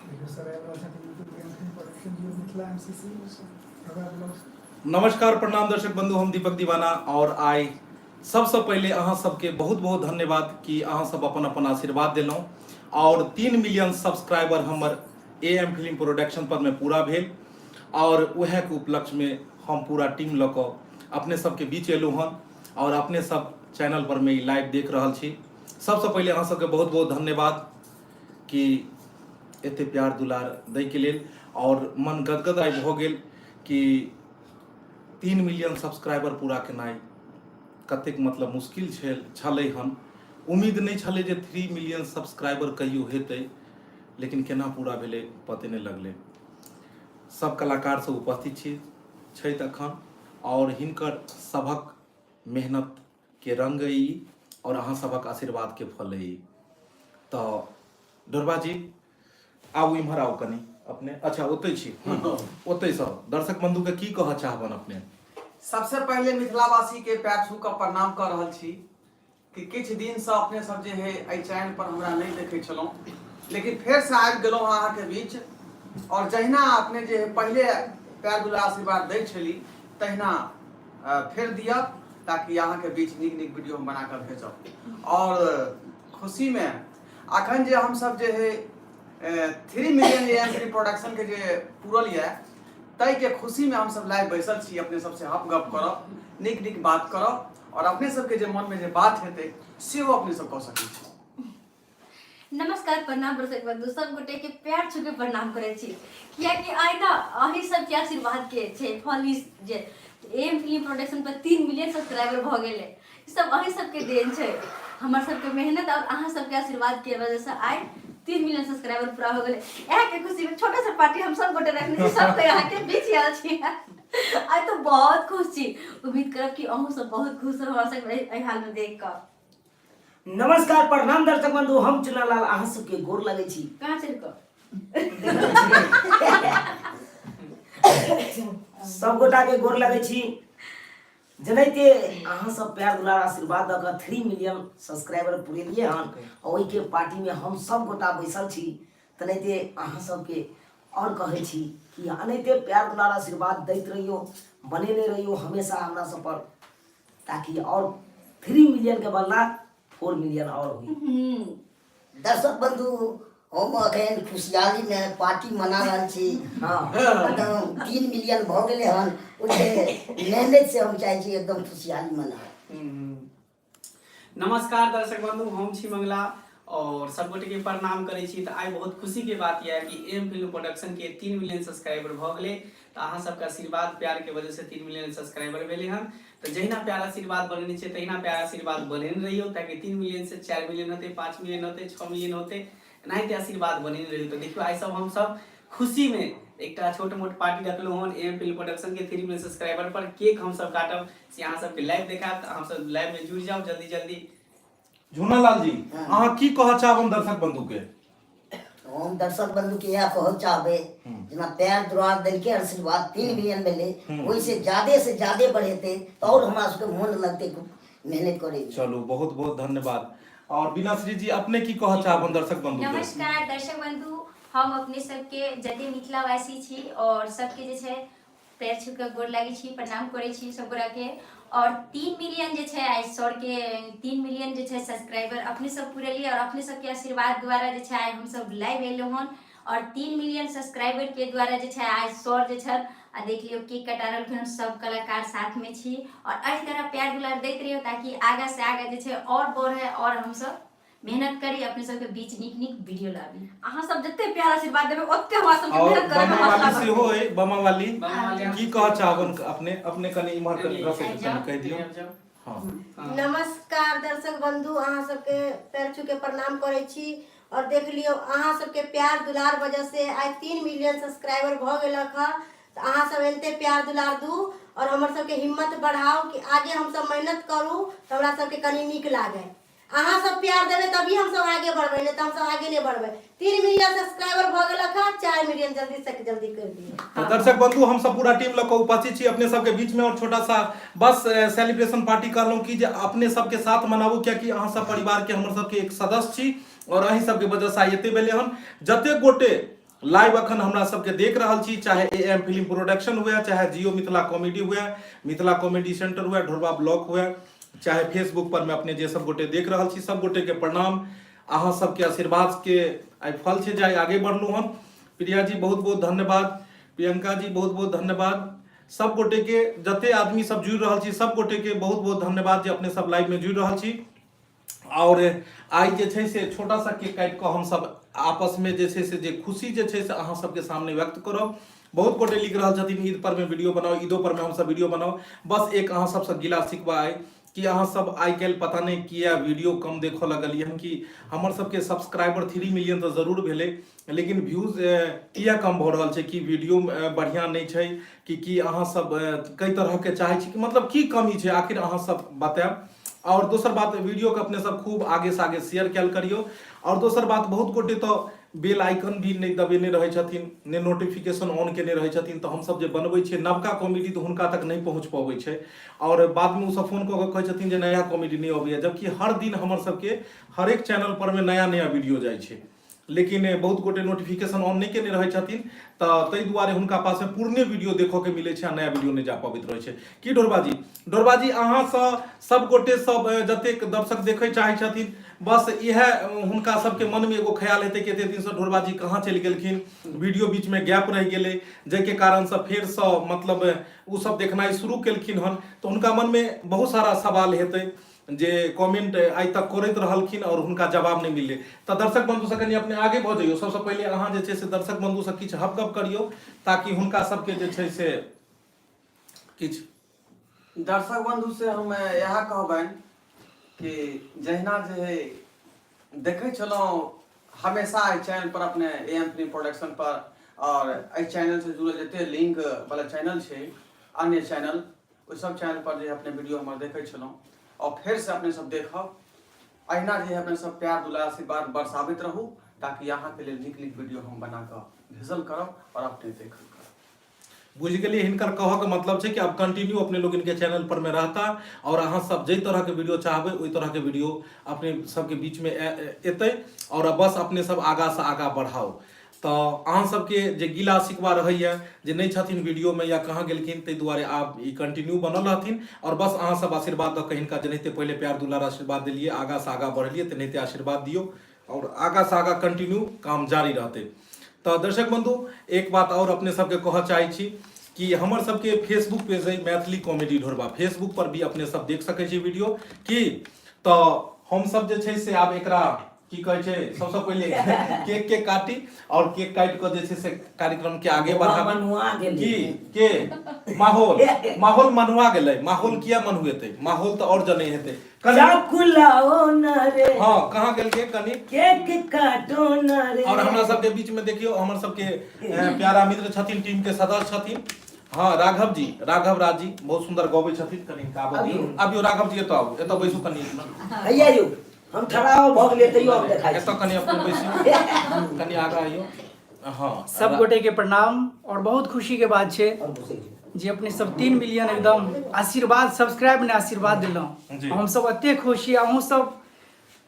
देखियौ सर आबि रहल छथिन YouTube M film production Jio Mithila MCC रवा ब्लॉग्स। नमस्कार, प्रणाम दर्शक बंधु, हम दीपक दीवाना और आइ सबसँ पहिले अहाँ सबके बहुत बहुत धन्यवाद कि अहाँ सब अपन अपन आशीर्वाद देलहुँ और 3 मिलियन सब्सक्राइबर हमर ए एम फिल्म प्रोडक्शन पर में पूरा भेल और उएह के उपलक्ष्य में हम पूरा टीम लऽ कऽ अपने सबके बीच एलहुँ हन और अपने सब चैनल पर में ई लाइव देख रहल छी। सबसँ पहिले अहाँ सबके बहुत बहुत धन्यवाद कि एते प्यार दुलार दैके लेल और मन गदगद आइ भऽ गेल कि 3 मिलियन सब्सक्राइबर पूरा केनाइ कतेक मतलब मुश्किल छल छलै हन। उम्मीद नहि छलै जे 3 मिलियन सब्सक्राइबर कहियो हेतै, लेकिन केना पूरा भेलै, पते नहि लगलै। सब कलाकार सब उपस्थित छी छथि अखन और हिनकर सभक मेहनत के रंग अइ ई और अहाँ सभक आशीर्वाद के फल अइ। तऽ डोरबा जी, आउ, इम्हर आउ कनि अपने। अच्छा, ओतै छी। ओतै सँ दर्शक बंधु के की कहऽ चाहबन अपने? सबसे पहिले मिथिलावासी के पैर छू कऽ प्रणाम कऽ रहल छी कि किछु दिनसँ अपने सब जे है एहि चैनल पर हमरा नहि देखै छलहुँ, लेकिन फेरसँ आबि गेलहुँ हँ अहाँके बीच। और जहिना अपने जे है पहिले प्यार दुलार आशीर्वाद दै छली, तहिना फेर दिअ, ताकि अहाँके बीच नीक नीक वीडियो हम बना कऽ भेजब। और खुशीमे अखन जे हमसब जे है 3 मिलियन एम थ्री प्रोडक्शनके जे पूरल यऽ, ताहिके खुशीमे हमसब लाइव बैसल छी। अपने सबसे हप गप करब, नीक नीक बात करब और अपने सबके जे मनमे जे बात हेतै, सेहो अपने सब कऽ सकै छी। नमस्कार, प्रणाम दर्शक बंधु, सब गोटे के प्यार छू के प्रणाम करै छी, कियाकि आइ ना अही सबके आशीर्वाद के छै फल ई जे एम फिल्म प्रोडक्शन पर 3 मिलियन सब्सक्राइबर भऽ गेलै। ई सब अही सबके देन छै। हमर सबके मेहनत और अहाँ सबके आशीर्वाद के वजह से आइ 3 मिलियन सब्सक्राइबर पूरा हो गेलै। इएह के खुशी में छोटा सा पार्टी हम सब गोटे रखने छी। सब कोई अहाँ के बीच आयल छी। आइ तो बहुत खुश छी। उम्मीद करब कि अहूँ सब बहुत खुश हो हमरा सब एहि हाल में देख कऽ। नमस्कार, प्रणाम दर्शक बंधु, हम चुनालाल अहाँ सबके गोर लगै छी। कहाँ चलि कऽ? सब गोटा के गोर लगै छी। जेनाहिते अहाँ सब प्यार दुलार आशीर्वाद दऽ कऽ 3 मिलियन सब्सक्राइबर पुरेलियै हन, ओहिके पार्टीमे हम सब गोटा बैसल छी, तेनाहिते अहाँ सबके आओर कहै छी कि एनाहिते प्यार दुलार आशीर्वाद दैत रहियौ, बनेने रहियौ हमेशा हमरा सब पर, ताकि और 3 मिलियन के बदला 4 मिलियन और हुई। दर्शक बंधु, हम अखन खुशहाली में पार्टी मना रहल छी। एकदम 3 मिलियन भऽ गेलै हन, ओहिके मेहनत से हम चाहै छी एकदम खुशहाली मना। नमस्कार दर्शक बंधु, हम छी मंगला और सब गोटे के प्रणाम करै छी। तऽ आइ बहुत खुशी के बात यऽ कि एम फिल्म प्रोडक्शन के 3 मिलियन सब्सक्राइबर भऽ गेलै। तऽ अहाँ सबके आशीर्वाद प्यार के वजह से 3 मिलियन सब्सक्राइबर भेलै हन। तऽ जहिना प्यार आशीर्वाद बनेने छै, तहिना प्यार आशीर्वाद बनेने रहियौ, ताकि 3 मिलियन से 4 मिलियन होतै, 5 मिलियन होतै, 6 मिलियन होतै। एनाहिते आशीर्वाद बनेने रहियौ। तऽ देखियौ, आइ सब हमसब खुशी में एकटा छोट मोट पार्टी रखलहुँ हन। एम फिल्म प्रोडक्शन के 3 मिलियन सब्सक्राइबर पर केक हमसब काटब, से अहाँ सबके लाइव देखायब। तऽ अहाँ सब लाइव में जुड़ि जाउ जल्दी जल्दी। झूनालाल जी, अहाँ की कहऽ चाहब दर्शक बंधु के? हम दर्शक बंधु के इएह कहऽ चाहबै, जेना प्यार दुलार देलकै, आशीर्वाद 3 मिलियन भेलै, ओहिसे ज्यादे से ज्यादे बढ़ेतै तऽ आओर हमरा सबके मोन लगतै खूब मेहनत करै। चलू, बहुत बहुत धन्यवाद। और बीनाश्री जी, अपने की कहऽ चाहब दर्शक बंधु के? नमस्कार दर्शक बंधु, हम अपने सबके जते मिथिलावासी छी और सबके जे छै पैर छू के गोर लागै छी, प्रणाम करै छी सब गोरा के। और 3 मिलियन जे छै आइ सर के 3 मिलियन जे छै सब्सक्राइबर अपने सब पुरेलियै और अपने सबके आशीर्वाद द्वारा जे छै आइ हमसब लाइव एलहुँ हन। और 3 मिलियन सब्सक्राइबर के द्वारा जे छै आइ सर जे छल आ देख लियौ, केक कटा रहलखिन हन। सब कलाकार साथ में छी और एहि तरह प्यार दुलार दैत रहियौ, ताकि आगा से आगा जे छै और बढ़े और हमसब मेहनत करी, अपने सबके बीच नीक नीक वीडियो लाबी। अहाँ सब जते प्यार आशीर्वाद देबै, ओते हमरा सबके और मेहनत करे में बमा हौसला वाली सेहो बढ़तै। अइ। बमा वाली, बमा वाली। की कहऽ चाहबन अपने? अपने कनि इम्हर कनि घसकि आबि जाउ। कनि कहि दियौ। आबि जाउ। हँ। हँ। नमस्कार दर्शक बंधु, अहाँ सबके पैर छू के प्रणाम करै छी। और देख लियौ, अहाँ सबके प्यार दुलार वजह से आइ 3 मिलियन सब्सक्राइबर भऽ गेलक हँ। तऽ अहाँ सब एनते प्यार दुलार दू और हमर सबके हिम्मत बढ़ाउ कि आगे हमसब मेहनत करू तऽ हमरा सबके कनि नीक लागै। अहाँ सब प्यार देबै तभी हमसब आगे बढ़बै, नहि तऽ हमसब आगे नहि बढ़बै। 3 मिलियन सब्सक्राइबर भऽ गेलक हँ, 4 मिलियन जल्दी से जल्दी कर दियौ। तऽ दर्शक बंधु, हम सब पूरा टीम लऽ कऽ उपस्थित छी अपने सबके बीच में और छोटा सा बस सेलिब्रेशन पार्टी कहलहुँ कि जे अपने सबके साथ मनाबू, कियाकि अहाँ सब परिवार के हमर सबके एक सदस्य छी और अहीं सबके वजह से आइ एते भेलै हन। जतेक गोटे लाइव अखन हमरा सबके देख रहल छी, चाहे ए एम फिल्म प्रोडक्शन हुए, चाहे जियो मिथिला कॉमेडी हुए, मिथिला कॉमेडी सेंटर हुए, ढोरबा ब्लॉक हुए, चाहे फेसबुक पर में अपने जे सब गोटे देख रहल छी, सब गोटे के प्रणाम। अहाँ सबके आशीर्वाद के आइ फल छै जे आइ आगे बढ़लहुँ हन। प्रिया जी बहुत बहुत धन्यवाद, प्रियंका जी बहुत बहुत धन्यवाद, सब गोटे के जते आदमी सब जुड़ि रहल छी सब गोटे के बहुत बहुत धन्यवाद जे अपने सब लाइव में जुड़ि रहल छी। और आइ जे छै से छोटा सा केक काटि कऽ हमसब आपस में जे छै से जे खुशी जे छै से अहाँ सबके सामने व्यक्त करब। बहुत गोटे लिख रहल छथिन ईद पर में वीडियो बनाओ, ईदो पर में हमसब वीडियो बनाओ। बस एक अहाँ सबसँ गिला शिकवा अइ कि अहाँ सब आइ काल्हि पता नहि किया वीडियो कम देखऽ लगलियै हन, कि हमर सबके सब्सक्राइबर 3 मिलियन तऽ जरूर भेलै लेकिन व्यूज किया कम भऽ रहल छै, कि वीडियो बढ़िआँ नहि छै कि अहाँ सब कई तरहके चाहै छी कि मतलब की कमी छै आखिर अहाँ सब बतायब। और दोसर बात वीडियो के अपने सब खूब आगे से आगे शेयर कयल करियौ। और दोसर बात बहुत गोटे तऽ बेल आइकन भी नहि दबेने रहै छथिन, नहि नोटिफिकेशन ऑन केने रहै छथिन, तऽ हमसब जे बनबै छियै नवका कॉमेडी तऽ हुनका तक नहि पहुँच पबै छै और बादमे ओसब फोन कऽ कऽ कहै छथिन जे नया कॉमेडी नहि अबैया, जबकि हर दिन हमर सबके हरेक चैनल पर मे नया नया वीडियो जाइ छै, लेकिन बहुत गोटे नोटिफिकेशन ऑन नहि केने रहै छथिन तऽ ताहि दुआरे हुनका पासमे पुरने वीडियो देखऽके मिलै छै आ नया वीडियो नहि जा पबैत रहै छै। की ढोरबाजी, ढोरबाजी अहाँसँ सब गोटे सब जतेक दर्शक देखै चाहै छथिन बस इएह हुनका सबके मनमे एगो ख्याल हेतै कि एते दिनसँ ढोरबाजी कहाँ चलि गेलखिन, वीडियो बीचमे गैप रहि गेलै जाहिके कारणसँ फेरसँ मतलब ओ सब देखनाइ शुरू केलखिन हन, तऽ हुनका मनमे बहुत सारा सवाल हेतै जे कमेंट आइ तक करैत रहलखिन और हुनका जवाब नहि मिललै। तऽ दर्शक बंधु से कनि अपने आगे भऽ जइयौ, सबसँ पहिले अहाँ जे छै से दर्शक बंधु से किछु हप गप करियौ ताकि हुनका सबके जे छै से किछु। दर्शक बंधु से हम इएह कहबनि कि जहिना जे है देखै छलहुँ हमेशा एहि चैनल पर अपने ए एम फिल्म प्रोडक्शन पर और एहि चैनल से जुड़ल जते लिंक वाला चैनल छै अन्य चैनल ओहि सब चैनल पर जे अपने वीडियो हमर देखै छलहुँ और फेर से अपने सब देखब। अहिना जे अपने सब प्यार दुलार आशीर्वाद बरसाबैत रहू ताकि अहाँके लेल नीक नीक वीडियो हम बना कऽ भेजल करब और अपने देखल करब। बुझि गेलियै हिनकर कहऽके मतलब छै कि आब कंटिन्यू अपने लोग इनके चैनल पर में रहता और अहाँ सब जाहि तरहके वीडियो चाहबै ओहि तरहके वीडियो अपने सबके बीच में एतै और बस अपने सब आगा से आगा बढ़ाओ। तऽ अहाँ सबके जे गिला शिकवा रहैया जे नहि छथिन वीडियो में या कहाँ गेलखिन ताहि दुआरे आब ई कंटिन्यू बनल रहथिन और बस अहाँ सब आशीर्वाद दऽ कऽ हिनका जेनाहिते पहिले प्यार दुलार आशीर्वाद देलियै आगा से आगा बढ़लियै तेनाहिते आशीर्वाद दियौ और आगा से आगा कंटिन्यू काम जारी रहतै। तऽ दर्शक बंधु एक बात और अपने सबके कहऽ चाहै छी कि हमर सबके फेसबुक पेज अइ मैथिली कॉमेडी ढोरबा, फेसबुक पर भी अपने सब देख सकै छी वीडियो की। तऽ हमसब जे छै से आब एकरा की कहै छै सबसँ पहिले केक के काटी और केक काटि कऽ जे छै से कार्यक्रम के आगे बढ़ाबी। मनुआ गेलै। की के माहौल, माहौल मनुआ गेलै। माहौल किया मनुएतै, माहौल तऽ और जनै हेतै। कनि चाकू लाओ न रे। हाँ, कहाँ गेलकै कनि? केक काटो न रे। और हमरा सबके बीच में देखियौ हमर सबके प्यारा मित्र छथिन, टीम के सदस्य छथिन, हाँ राघव जी, राघव राज जी बहुत सुंदर गबै छथिन। कनि हिनका आबऽ दियौ। आबियौ राघव जी, एतऽ आबू, एतऽ बैसू कनि। हैया यौ, हम ठड़ा भऽ गेलियै तैयो हम देखाइ एतऽ कनि अपने बैसियौ, कनि आगाँ आइयौ। हाँ, सब गोटे के प्रणाम। और बहुत खुशी के बात छै जे अपने सब 3 मिलियन एकदम आशीर्वाद सब्सक्राइब ने आशीर्वाद देलहुँ, हम सब एते खुश छी, अहूँ सब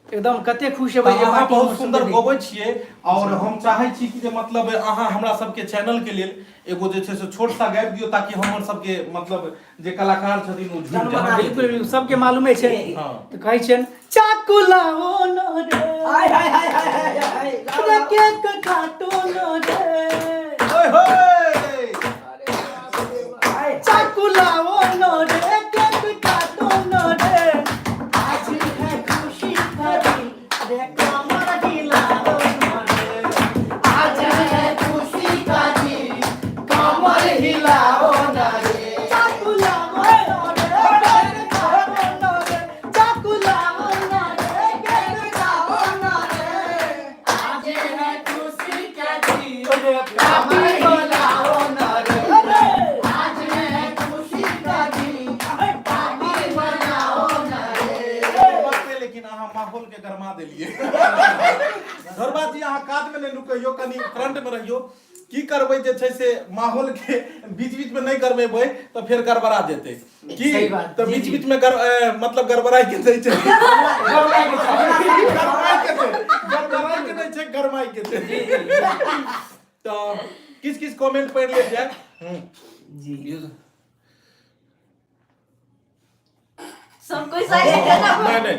एकदम कते खुश हेबै जे अहाँ पार्टी बहुत हमर सुंदर सबके गबै छियै और हम चाहै छी कि जे मतलब अहाँ हमरा सबके चैनल के लेल एगो जे छै से छोट सा गाबि दियौ ताकि हमर सबके मतलब जे कलाकार छथिन ओ झुकि जाय। बिल्कुल बिल्कुल सबके मालूमे छै। हाँ। तऽ कहै छियनि चाकू लाओ न रे, हाय हाय हाय हाय हाय हाय, लाओ, रे लाओ। केक काटो न रे, ओए होए। हाय। चाकू लाओ न रे, केक काटो न रे, आज है खुशी का दिन रे कमर हिलाओ न रे, आज है खुशी का दिन कमर हिलाओ न रे, चाकू लाओ न रे, केक काटो न रे, चाकू लाओ न रे, केक काटो न रे, आज है खुशी का दिन रे कमर हिलाओ न रे, आज है खुशी का दिन पार्टी मनाओ न रे। लेकिन अहाँ माहौल के गरमा देलियै। धरबा जी अहाँ कात में नहि नुकैयौ, कनि फ्रंट में रहियौ। की करबै जे छै से माहौल के बीच बीच में नहि गरमेबै तऽ फेर गड़बड़ा जेतै। की सही बात, तऽ जी, बीच जी। बीच में मतलब गड़बड़ाइ के नहि छै, गड़बड़ाइ के छै, गड़बड़ाइ के नहि छै, गरमाइ के छै। तऽ किछु किछु कमेंट पढ़ि लेल जाय। जी। सब कोई साइलेंट है ना। नहीं नहीं,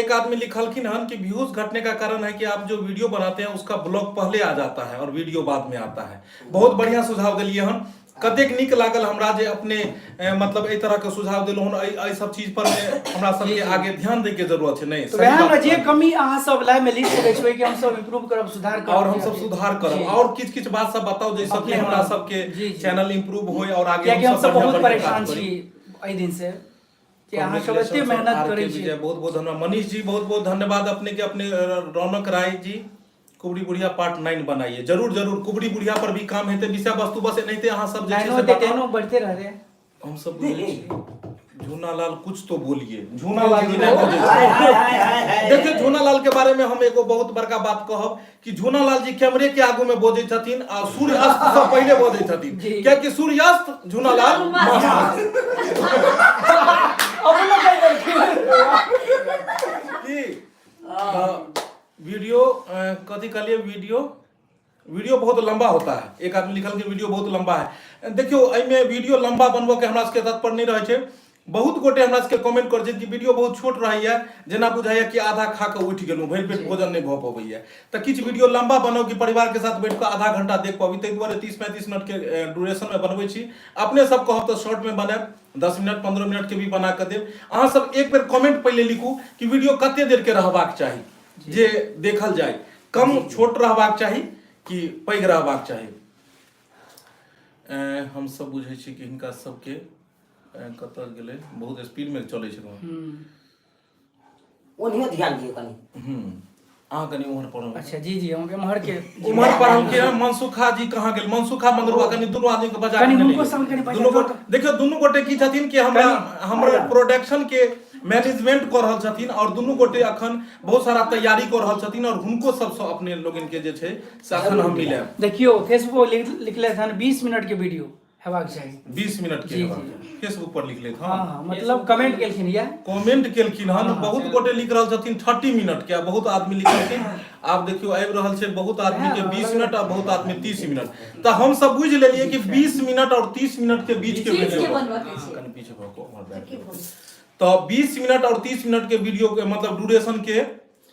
एक आदमी लिखलखिन हन कि व्यूज घटने का कारण है कि आप जो वीडियो बनाते हैं उसका ब्लॉग पहले आ जाता है और वीडियो बाद में आता है। बहुत बढ़िया सुझाव दिलिए हन, कतेक नीक लागल हमरा जे अपने मतलब एहि तरह के सुझाव देलहुँ हन। एहि सब चीज पर मे हमरा सबके आगे ध्यान दै के जरूरत छै। नहीं, तऽ सही वएह बात मे जे कहलियै। कमी अहाँ सब लाइव में लिख सकै छी ओहिके हमसब इम्प्रूव करब, सुधार करब। और हम सब सुधार करब। और किछ किछ बात सब बताउ जैसे कि अपने हमरा हाँ। सबके जी, जी। चैनल इम्प्रूव होय और आगे कियाकि हम हमसब बढ़िया बहुत बढ़िया काज परेशान करी। छी एहि दिन से कि अहाँ सब एते Congratulations मेहनत आर के करै छी। विजय, बहुत बहुत धन्यवाद। मनीष जी बहुत बहुत धन्यवाद अपने के। अपने रौनक राय जी कुबरी बुढ़िया पार्ट 9 बनाइए। जरूर जरूर, कुबरी बुढ़िया पर भी काम हेतै। विषय वस्तु बस एनाहिते अहाँ सब जे छै नाइनो से हेतै, बताउ। टेनो बढ़ते रहतै। हम सब बुझै छी। झूना लाल कुछ तो बोलिए। झूना लाल जी नहि बजै हाय छथिन। हाय हाय हाय हाय। देखियौ, झूना लाल के बारे में हम एगो बहुत बड़का बात कहब कि झूना लाल जी कैमरे के आगू में बजै छथिन आ सूर्यास्त से पहिले बजै छथिन। कियाकि सूर्यास्त झूना लाल मस्त। अपनो कहि देलखिन। की तऽ वीडियो कथी कहलिए, वीडियो वीडियो बहुत लंबा होता है। एक आदमी लिखल कि वीडियो बहुत लंबा है। देखियौ, एहिमे वीडियो लंबा बनबऽ के हमरा सबके तत्पर नहि रहै छै। बहुत गोटे हमरा सबके कमेंट करै छै कि वीडियो बहुत छोट रहैया, जेना बुझाइया कि आधा खा कऽ उठि गेलहुँ, भरि पेट भोजन नहि भऽ पबैया। तऽ किछु वीडियो लंबा बनाउ कि परिवार के साथ बैठ कऽ आधा घंटा देख पाबी। ताहि दुआरे 30-35 मिनट के ड्यूरेशन में बनबै छी। अपने सब कहब तऽ शॉर्ट में बनायब, 10 मिनट 15 मिनट के भी बना कऽ देब। अहाँ सब एक बेर कमेंट पहिले लिखू कि वीडियो कते देर के रहबाक चाही जे देखल जाय, कम छोट रहबाक चाही कि पैघ रहबाक चाही। हम सब बुझै छी कि हिनका सबके कतऽ गेलै, बहुत स्पीड में चलै छै। ओनियो ध्यान दियौ कनि। अहाँ कनि उम्हर पढ़ू। अच्छा जी जी, हम एम्हर के उम्हर पढ़लखिन हन। मनसुखा जी कहाँ गेल? मनसुखा मंगरुआ, कनि दुनू आदमी के बजा कनि के हुनको ले। संग कनि बजा दुनू कऽ। गोटे देखियौ, दुनू गोटे की छथिन कि हमरा हमरा प्रोडक्शन के मैनेजमेंट कऽ रहल छथिन और दुनू गोटे अखन बहुत सारा तैयारी कऽ रहल छथिन और हुनको सबसँ अपने लोगन के जे छै से अखन हम मिलायब। देखियौ, फेसबुक लिखले हन 20 मिनट के वीडियो हेबाक चाही। 20 मिनट के जी, हेबाक जी। चाही। फेसबुक पर लिख लेत। हँ हँ, मतलब कमेंट केलखिन या कमेंट केलखिन हन। बहुत गोटे लिख रहल छथिन 30 मिनट के आ बहुत आदमी लिखलखिन। आब देखियौ, आबि रहल छै बहुत आदमी के 20 मिनट आ बहुत आदमी 30 मिनट। तऽ हम सब बुझि लेलियै कि 20 मिनट और 30 मिनट के बीच के बीच के वीडियो बनबऽ के छै। कनि पीछे भऽ कऽ उम्हर बैठ जाउ। तऽ 20 मिनट और 30 मिनट के वीडियो के मतलब ड्यूरेशन के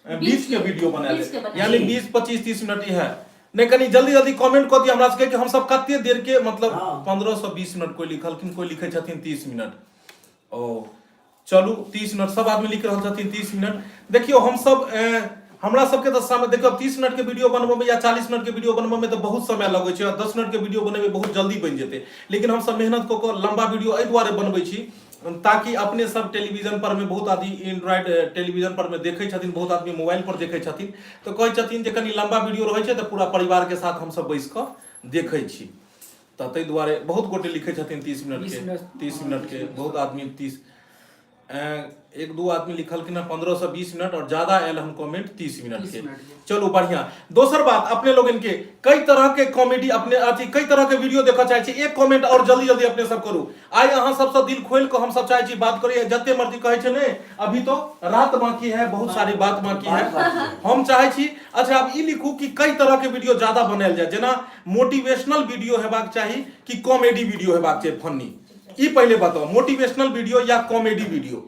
बीच के वीडियो बनायल बीच के बनायल। यानी 20 25 30 मिनट ही है। नहीं, कनि जल्दी जल्दी कमेंट कऽ दिअ हमरा सबके कि हम सब कते देर के मतलब। 15 से 20 मिनट कोई लिखलखिन, कोई लिखै छथिन 30 मिनट। ओ चलू, 30 मिनट सब आदमी लिख रहल छथिन, 30 मिनट। देखियौ, हम सब हमरा सबके तऽ समय देखियौ, 30 मिनट के वीडियो बनबऽ में या 40 मिनट के वीडियो बनबऽ में तऽ बहुत समय लगै छै और 10 मिनट के वीडियो बनेबै बहुत जल्दी बनि जेतै। लेकिन हम सब मेहनत कऽ कऽ लंबा वीडियो एहि दुआरे बनबै छी ताकि अपने सब टेलीविजन पर में बहुत आदमी एंड्रॉयड टेलीविजन पर में देखै छथिन, बहुत आदमी मोबाइल पर देखै छथिन, तऽ कहै छथिन जे कनि लंबा वीडियो रहै छै तऽ पूरा परिवार के साथ हम सब बैस कऽ देखै छी। तऽ ताहि दुआरे बहुत गोटे लिखै छथिन 30 मिनट 20 के, मिनट, 30 मिनट के बहुत आदमी 30, एक दू आदमी लिखलखिन हँ 15 से 20 मिनट और ज्यादा आयल हन कमेंट 30 मिनट 30 के। मिनट के। चलू बढ़िया। दोसर बात, अपने लोगन के कई तरह के कॉमेडी अपने अथी कई तरह के वीडियो देखऽ चाहे छी। एक कमेंट और जल्दी जल्दी अपने सब करू। आइ अहाँ सबसँ दिल खोलि कऽ हम सब चाहे छी बात करी। जते मर्जी कहै छै ने, अभी तो रात बाकी है, बहुत सारी बात बाकी है। हम चाहे छी, अच्छा आब ई लिखू कि कई तरह के वीडियो ज्यादा बनायल जाय, जेना मोटिवेशनल वीडियो हेबाक चाही कि कॉमेडी वीडियो हेबाक चाही फनी, ई पहिले बताउ। मोटिवेशनल वीडियो या कॉमेडी वीडियो,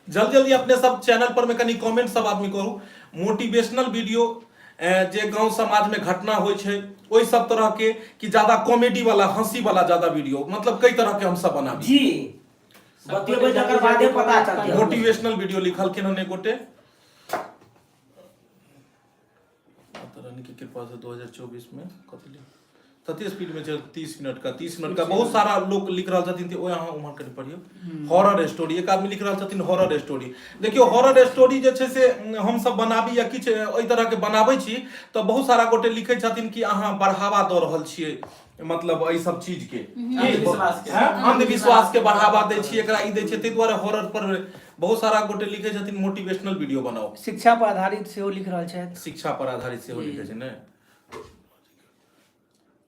जल्दी जल्दी अपने सब चैनल पर में कनि कमेंट सब आदमी करू। मोटिवेशनल वीडियो जे गांव समाज में घटना होइ छै ओहि सब तरह के, कि ज्यादा कॉमेडी वाला हंसी वाला ज्यादा वीडियो, मतलब कई तरह के हम सब बनाबी। जी, बतेबै तकर बादे पता चलतै। मोटिवेशनल वीडियो लिखलखिन हन एक गोटे। माता रानी की कृपा से 2024 में कथी तते स्पीड में छै, 30 मिनट का, 30 मिनट का बहुत सारा लोग लिख रहल छथिन। तऽ ओहि अहाँ उम्हर कनि पढ़ियौ। हॉरर स्टोरी एक आदमी लिख रहल छथिन। हॉरर स्टोरी, देखियौ, हॉरर स्टोरी जे छै से हमसब बनाबी या किछु एहि तरह के बनाबै छी तऽ बहुत सारा गोटे लिखै छथिन कि अहाँ बढ़ावा दऽ रहल छियै, मतलब एहि सब चीज के अंधविश्वास के। हैं? अंधविश्वास के बढ़ावा दै छियै, एकरा ई दै छियै। ताहि दुआरे हॉरर पर बहुत सारा गोटे लिखै छथिन मोटिवेशनल वीडियो बनाउ। शिक्षा पर आधारित सेहो लिख रहल छथि। शिक्षा पर आधारित सेहो लिखै छै ने।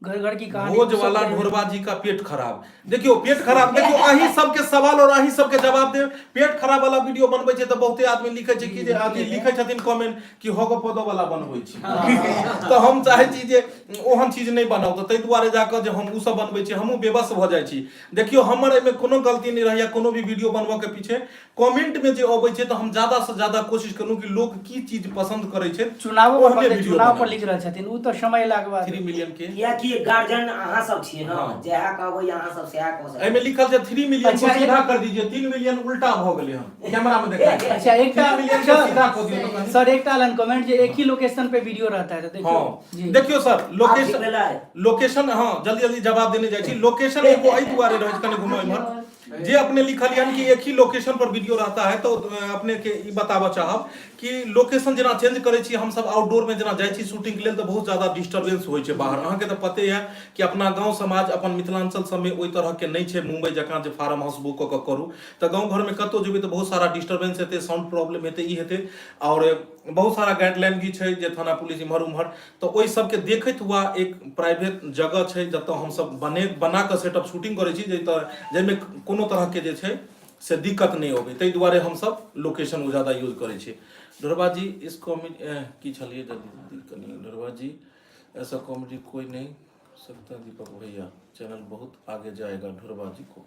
घर घर की कहानी भोज वाला ढोरबा जी का पेट खराब। देखियो, पेट खराब, देखियो, अहीं सबके सवाल और अहीं सबके जवाब दे। पेट खराब वाला वीडियो बनबै छै तऽ बहुते आदमी लिखै छै कि जे अथी लिखै छथिन कमेंट कि हगो पदो वाला बनबै छी। तऽ हम चाहै छी जे ओहन चीज नहि बनाउ, तऽ ताहि दुआरे जाकऽ जे हम ओ सब बनबै छी, हमहूँ बेबस भऽ जाइ छी। देखियो, हमर एहिमे कोनो गलती नहि रहैया। कोनो भी वीडियो बनबऽ के पीछे कमेंट में जे अबै छै, तऽ हम ज्यादा से ज्यादा कोशिश करू कि लोक की चीज पसंद करै छै, चुनावो पर ओहने बनतै, वीडियो चुनाव पर बनाउ। लिख रहल छथिन ओ तऽ समय अयलाके बाद। 3 मिलियन के कियाकि गार्जियन अहाँ सब छियै ने। जएह कहबै अहाँ सब सएह कऽ सकै। एहिमे लिखल छै 3 मिलियन को अच्छा, सीधा कर दीजिए। 3 मिलियन उल्टा भऽ गेलै हन, कैमरा में देखा। अच्छा, एकटा 3 मिलियन के सीधा कऽ दियौ तऽ कनि। सर, एकटा लन कमेंट जे एक ही लोकेशन पे वीडियो रहता है, तो देखियो। हाँ, देखियौ सर, आब ठीक लोकेशन भेलै। लोकेशन, हाँ, जल्दी जल्दी जवाब देने जाइ छी। लोकेशन एगो एहि दुआरे रहै छै, कनि घुमो इम्हर। जे अपने लिखलियन कि एक ही लोकेशन पर वीडियो रहता है, तो अपने के ई बताबऽ चाहब कि लोकेशन जेना चेंज करै छी हमसब, आउटडोर में जेना जाइ छी शूटिंग के लेल, तऽ बहुत ज्यादा डिस्टर्बेंस होइ छै बाहर। अहाँके तऽ पते यऽ कि अपना गाँव समाज, अपन मिथिलांचल सबमे ओहि तरहके नहि छै मुम्बई जकाँ जे फार्म हाउस बुक कऽ कऽ करू। तऽ गाँव घरमे कतहु जेबै तऽ बहुत सारा डिस्टर्बेंस हेतै, साउंड प्रॉब्लम हेतै, ई हेतै आओर बहुत सारा गाइडलाइन भी छै जे थाना पुलिस इम्हर उम्हर। तऽ ओहि सबके देखैत हुआ एक प्राइवेट जगह छै जतऽ हमसब बने बना कऽ सेटअप शूटिंग करै छी, जाहि जाहिमे कोनो तरहके जे छै से दिक्कत नहि अबै, ताहि दुआरे हमसब लोकेशन ओ ज्यादा यूज करै छी। ढोरबा जी इस कॉमेडी की छलियै? जल्दी जल्दी कनि। ढोरबा जी, ऐसा कॉमेडी कोई नहीं सकता। दीपक भैया चैनल बहुत आगे जाएगा ढोरबा जी को।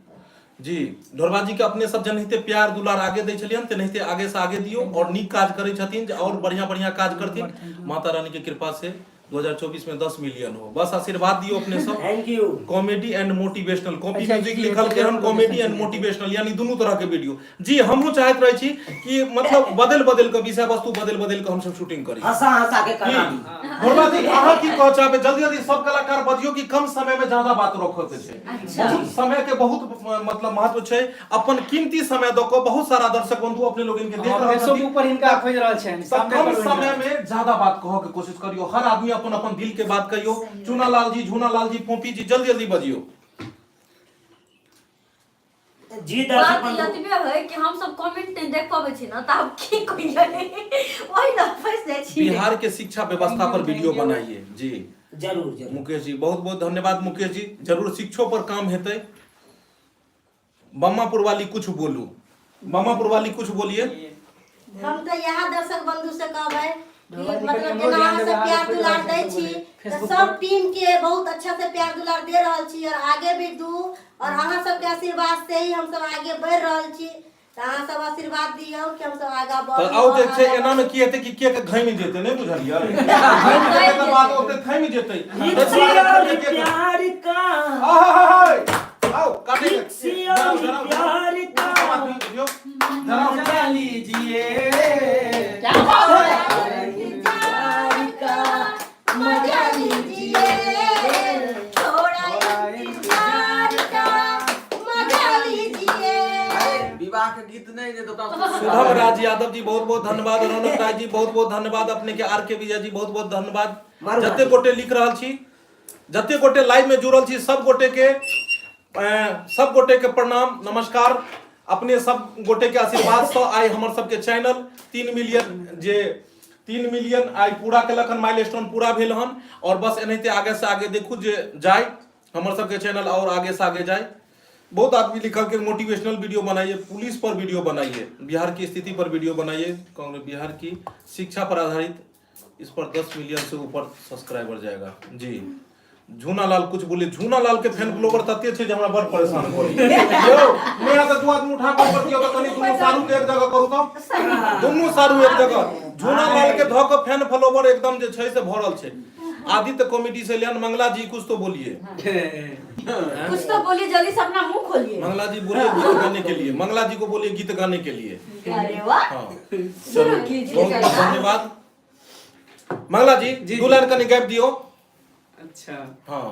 जी, ढोरबा जी के अपने सब जेनाहिते प्यार दुलार आगे दै छलियन, तेनाहिते आगे से आगे दियौ और नीक काज करै छथिन जे और बढ़िया बढ़िया काज करथिन। माता रानी के कृपा से 2024 में 10 मिलियन हो, बस आशीर्वाद दियौ अपने सब। Thank you. Comedy and motivational copy अच्छा, म्यूजिक जी, लिखल के हन। कॉमेडी एंड मोटिवेशनल, यानी दुनू तरह के वीडियो। जी, हमहूँ चाहैत रहै छी कि मतलब बदलि बदलि कऽ, विषय वस्तु बदलि बदलि कऽ हमसब शूटिंग करी। हंसा हंसा के करा दी। ढोरबा जी, अहाँ की कहऽ चाहबै? जल्दी जल्दी सब कलाकार बजियौ कि कम समय में ज्यादा बात रखऽ के छै। बहुत समय के बहुत मतलब महत्व छै। अपन कीमती समय दऽ कऽ बहुत सारा दर्शक बंधु अपने लोगन के देख रहल फेसबुक छथिन। पर हिनका खोजि रहल छनि। तऽ सामने कम पर समय हुनका। में ज्यादा बात कहऽ के कोशिश करियौ। हर आदमी अपन अपन दिल के बात कहियौ। चूना लाल जी, झूना लाल जी, पोपी जी, जल्दी जल्दी बजियौ। जी दर्शक बात बंधु, एतबे है कि हम सब कमेंट नहि देख पाबै छी ना, तऽ आब की कहियै, ओहि ने फँसि जाइ छी। बिहार के शिक्षा व्यवस्था पर वीडियो बनाइए जी। जरूर जरूर। मुकेश जी, बहुत बहुत धन्यवाद मुकेश जी। जरूर शिक्षो पर काम हेतै। बम्मापुर वाली कुछ बोलू, बम्मापुर वाली कुछ बोलिए। हम तऽ इएह दर्शक बंधु से कहबै कि भगवान जी मतलब कनि जेना हमरो अहाँ ध्यान सब देबै, प्यार अहाँ दुलार दै फेसबुक छी पर। तऽ फेसबुक सब पर। टीम के बहुत अच्छा से प्यार दुलार दे रहल छी और आगे भी दू और अहाँ सबके आशीर्वाद से ही हम सब आगे बढ़ि रहल छी, तऽ अहाँ सब आशीर्वाद दियौ कि हम सब आगा तऽ बढ़ू आउ और जे छै आगा एना मे की हेतै कि केक घमि जेतै, नहि बुझलियै? घमि जेतै तऽ बात ओते थमि जेतै। इश्क प्यार का आहा, आओ काटे के। इश्क प्यार का मजा लीजिए। क्या बात है! प्यार का मजा लीजिए, थोड़ा इंतजार का मजा लीजिए। विवाह के गीत नहीं जे तो सुधम राज यादव जी, बहुत बहुत धन्यवाद। रौनक राय जी, बहुत बहुत धन्यवाद अपने के। आर के विजय जी, बहुत बहुत धन्यवाद। मारू। जते गोटे लिख रहल छी, जते गोटे लाइव में जुड़ल छी, सब गोटे के सब गोटे के प्रणाम, नमस्कार। अपने सब गोटे के आशीर्वाद से आइ हमर सबके चैनल 3 मिलियन जे 3 मिलियन आइ पूरा केलक हन, माइलस्टोन पूरा भेल हन और बस एनाहिते आगे से आगे देखू जे जाय हमर सबके चैनल और आगे से आगे जाय। बहुत आदमी लिखल के मोटिवेशनल वीडियो बनाइए, पुलिस पर वीडियो बनाइए, बिहार की स्थिति पर वीडियो बनाइए, कांग्रेस, बिहार की शिक्षा पर आधारित, इस पर 10 मिलियन से ऊपर सब्सक्राइबर जाएगा। जी झूना लाल कुछ बोले। झूना लाल के फैन फॉलोवर तते छै जे हमरा बड़ परेशान करै यौ। मेरा तऽ दू आदमी उठा कऽ ऊपर दियौ तऽ कनि दुनू सारू के एक जगह करू, तऽ दुनू सारू एक जगह। झूना लाल के धऽ कऽ फैन फॉलोवर एकदम जे छै से भरल छै। आदित्य कॉमेडी से लियन। मंगला जी, कुछ तो बोलिए। कुछ तो बोलिए, जल्दी से अपना मुंह खोलिए। मंगला जी, बोलिए गीत गाने के लिए। मंगला जी को बोलिए गीत गाने के लिए। अरे वाह! हाँ। शुरू कीजिए। बहुत बहुत सरकार। धन्यवाद मंगला जी। जी, दू लाइन कनि गाबि दियौ। अच्छा। हाँ।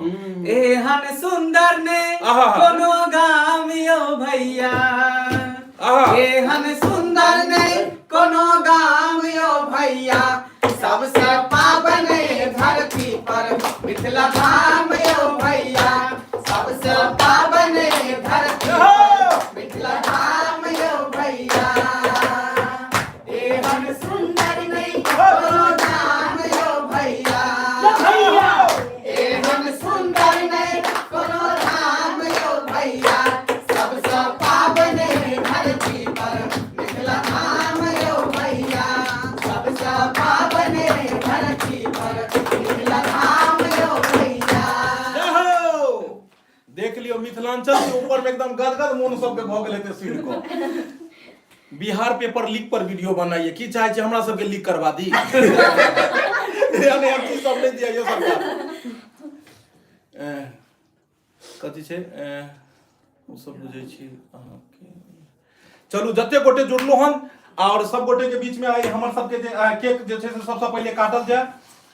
एहन सुंदर ने आहा। कोनो गाम यौ भैया। आहा। एहन सुंदर ने कोनो गाम यौ भैया, सबसे पावन धरती पर मिथिला धाम यौ भैया, सबसे पावन धरती पर मिथिला धाम यौ भैया। एहन सुंदर नहीं कोनो गाम यौ भैया, एहन सुंदर मिथिलांचल के ऊपर में एकदम गदगद मोन सबके भऽ गेल हेतै सुनि कऽ। बिहार पेपर लीक पर वीडियो बनाइए, की चाहे छी हमरा सबके लीक करवा दी? एहन एहन चीज सब नहि दिया यौ सरकार। कथी छै? ओ सब बुझै छी अहाँके। चलू, जते गोटे जुड़लहुँ हन और सब गोटे के बीच में आइ हमर सबके जे केक जे छै से सबसँ पहिले काटल जाय